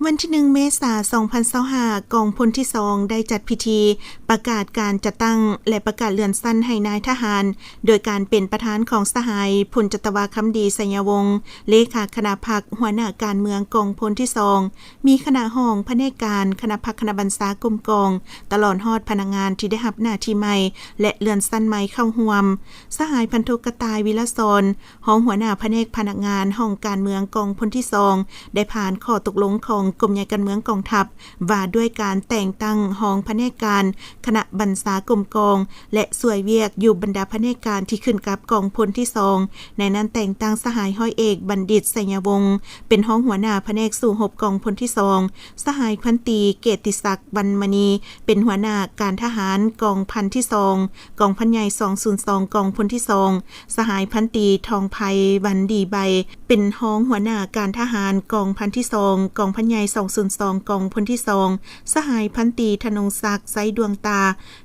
ວັນທີໜຶ່ງ ເມສາ ສອງພັນຊາວຫ້າ ກອງພົນທີສອງ ໄດ້ຈັດພິທີປະກາດການຈັດຕັ້ງ ແລະ ປະກາດເລື່ອນຊັ້ນໃຫ້ນາຍທະຫານ ໂດຍການເປັນປະທານຂອງສະຫາຍ ພົນຈັດຕະວາ ຄຳດີ ໄຊຍະວົງ ເລຂາຄະນະພັກ, ຫົວໜ້າການເມືອງກອງພົນທີສອງ, ມີຄະນະຫ້ອງ, ພະແນກການ, ຄະນະພັກ, ຄະນະບັນຊາກົມກອງ, ຕະຫຼອດຮອດພະນັກງານທີ່ໄດ້ຮັບໜ້າທີ່ໃໝ່ ແລະ ເລື່ອນຊັ້ນໃໝ່ເຂົ້າຮ່ວມ. ສະຫາຍ ພັນໂທ ກະຕ່າຍ ວິລະສອນ ຮອງຫົວໜ້າພະແນກພະນັກງານຫ້ອງການເມືອງກອງພົນທີສອງ ໄດ້ຜ່ານຂໍ້ຕົກລົງຂອງກົມໃຫຍ່ການເມືອງກອງທັບ ວ່າດ້ວຍການແຕ່ງຕັ້ງຮອງພະແນກການຄະນະບັນຊາກົມກອງ ແລະ ຊ່ວຍວຽກຢູ່ບັນດາພະແນກການທີ່ຂຶ້ນກັບກອງພົນທີສອງ. ໃນນັ້ນແຕ່ງຕັ້ງສະຫາຍ ຮ້ອຍເອກ ບັນດິດ ໄຊຍະວົງ ເປັນຮອງຫົວໜ້າພະແນກສູ້ຮົບກອງພົນທີສອງ, ສະຫາຍ ພັນຕີ ເກດຕິສັກ ວັນມະນີ ເປັນຫົວໜ້າການທະຫານກອງພັນທີສອງ ກອງພັນໃຫຍ່ສອງສູນສອງ ກອງພົນທີສອງ, ສະຫາຍ ພັນຕີ ທອງໄພ ວັນດີໃບ ເປັນຮອງຫົວໜ້າການທະຫານກອງພັນທີສອງ ກອງພັນໃຫຍ່ສອງສູນສອງ ກອງພົນທີສອງ, ສະຫາຍ ພັນຕີ ທະນົງສັກ ໄຊດວງຕາ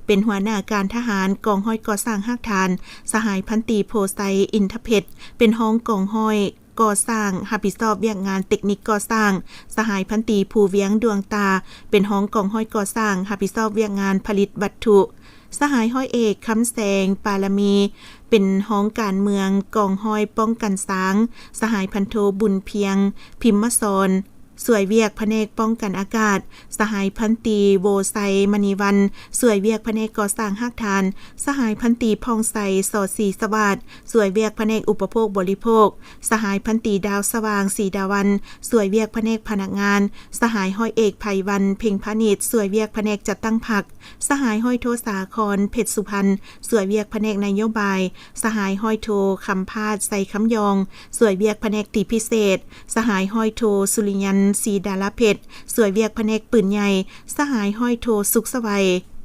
ເປັນຫົວໜ້າການທະຫານກອງຮ້ອຍກໍ່ສ້າງຮາກຖານ, ສະຫາຍ ພັນຕີ ໂພໄຊ ອິນທະເພັດ ເປັນຮອງກອງຮ້ອຍກໍ່ສ້າງ ຮັບຜິດຊອບວຽກງານເຕັກນິກກໍ່ສ້າງ, ສະຫາຍ ພັນຕີ ພູວຽງ ດວງຕາ ເປັນຮອງກອງຮ້ອຍກໍ່ສ້າງ ຮັບຜິດຊອບວຽກງານຜະລິດວັດຖຸ, ສະຫາຍ ຮ້ອຍເອກ ຄຳແສງ ປາລະມີ ເປັນຮອງການເມືອງກອງຮ້ອຍປ້ອງກັນຊ້າງ, ສະຫາຍ ພັນໂທ ບຸນພຽງ ພິມມະສອນ ຊ່ວຍວຽກພະແນກປ້ອງກັນອາກາດ, ສະຫາຍ ພັນຕີ ໂວໄຊ ມະນີວັນ ຊ່ວຍວຽກພະແນກກໍ່ສ້າງຮາກຖານ, ສະຫາຍ ພັນຕີ ຜ່ອງໃສ ສໍສີສະຫວາດ ຊ່ວຍວຽກພະແນກອຸປະໂພກບໍລິໂພກ, ສະຫາຍ ພັນຕີ ດາວສະຫວ່າງ ສີດາວັນ ຊ່ວຍວຽກພະແນກພະນັກງານ, ສະຫາຍ ຮ້ອຍເອກ ໄພວັນ ເພັງພານິດ ຊ່ວຍວຽກພະແນກຈັດຕັ້ງພັກ, ສະຫາຍ ຮ້ອຍໂທ ສາຄອນ ເພັດສຸພັນ ຊ່ວຍວຽກພະແນກນະໂຍບາຍ, ສະຫາຍ ຮ້ອຍໂທ ຄຳພາດ ໄຊຄຳຍອງ ຊ່ວຍວຽກພະແນກຕີພິເສດ, ສະຫາຍ ຮ້ອຍໂທ ສຸລິຍັນ ສີດາລາເພັດ ຊ່ວຍວຽກພະແນກປືນໃຫຍ່, ສະຫາຍ ຮ້ອຍໂທ ສຸກສະໄຫວ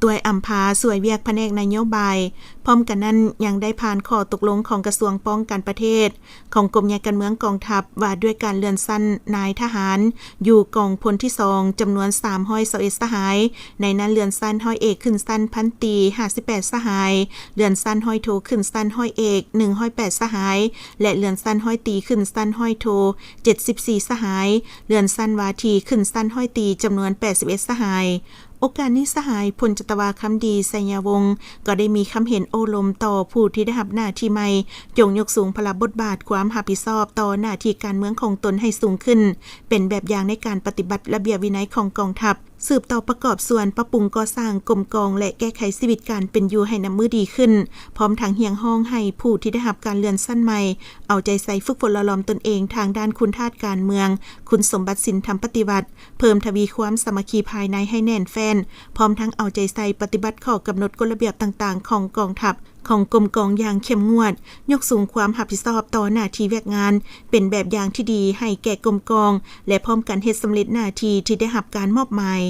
ຕວຍອຳພາ ຊ່ວຍວຽກພະແນກນະໂຍບາຍ. ພ້ອມກັນນັ້ນ ຍັງໄດ້ຜ່ານຂໍ້ຕົກລົງຂອງກະຊວງປ້ອງກັນປະເທດ ຂອງກົມໃຫຍ່ການເມືອງກອງທັບ ວ່າດ້ວຍການເລື່ອນຊັ້ນນາຍທະຫານ ຢູ່ກອງພົນທີສອງ ຈຳນວນສາມຮ້ອຍຊາວເອັດສະຫາຍ, ໃນນັ້ນເລື່ອນຊັ້ນຮ້ອຍເອກຂຶ້ນຊັ້ນພັນຕີຫ້າສິບແປດສະຫາຍ, ເລື່ອນຊັ້ນຮ້ອຍໂທຂຶ້ນຊັ້ນຮ້ອຍເອກໜຶ່ງຮ້ອຍແປດສະຫາຍ ແລະ ເລື່ອນຊັ້ນຮ້ອຍຕີຂຶ້ນຊັ້ນຮ້ອຍໂທເຈັດສິບສີ່ສະຫາຍ, ເລື່ອນຊັ້ນວາທີຂຶ້ນຊັ້ນຮ້ອຍຕີຈຳນວນແປດສິບເອັດສະຫາຍ. ໂອກາດນີ້ ສະຫາຍ ພົນຈັດຕະວາ ຄຳດີ ໄຊຍະວົງ ກໍໄດ້ມີຄຳເຫັນໂອ້ລົມຕໍ່ຜູ້ທີ່ໄດ້ຮັບໜ້າທີ່ໃໝ່ ຈົ່ງຍົກສູງພາລະບົດບາດຄວາມຮັບຜິດຊອບຕໍ່ໜ້າທີ່ການເມືອງຂອງຕົນໃຫ້ສູງຂຶ້ນ, ເປັນແບບຢ່າງໃນການປະຕິບັດລະບຽບວິໄນຂອງກອງທັບ, ສືບຕໍ່ປະກອບສ່ວນປັບປຸງກໍ່ສ້າງກົມກອງ ແລະ ແກ້ໄຂຊີວິດການເປັນຢູ່ໃຫ້ນັບມື້ດີຂຶ້ນ, ພ້ອມທັງຮຽກຮ້ອງໃຫ້ຜູ້ທີ່ໄດ້ຮັບການເລື່ອນຊັ້ນໃໝ່ ເອົາໃຈໃສ່ຝຶກຝົນຫຼໍ່ຫຼອມຕົນເອງທາງດ້ານຄຸນທາດການເມືອງ, ຄຸນສົມບັດສິນທຳປະຕິວັດ, ເພີ່ມທະວີຄວາມສາມັກຄີພາຍໃນໃຫ້ແໜ້ນແຟ້ນ, ພ້ອມທັງເອົາໃຈໃສ່ປະຕິບັດຂໍ້ກຳນົດກົດລະບຽບຕ່າງໆຂອງກອງທັບ, ຂອງກົມກອງຢ່າງເຂັ້ມງວດ, ຍົກສູງຄວາມຮັບຜິດຊອບຕໍ່ໜ້າທີ່ວຽກງານ, ເປັນແບບຢ່າງທີ່ດີໃຫ້ແກ່ກົມກອງ ແລະ ພ້ອມກັນເຮັດສຳເລັດໜ້າທີ່ທີ່ໄດ້ຮັບການມອບໝາຍ.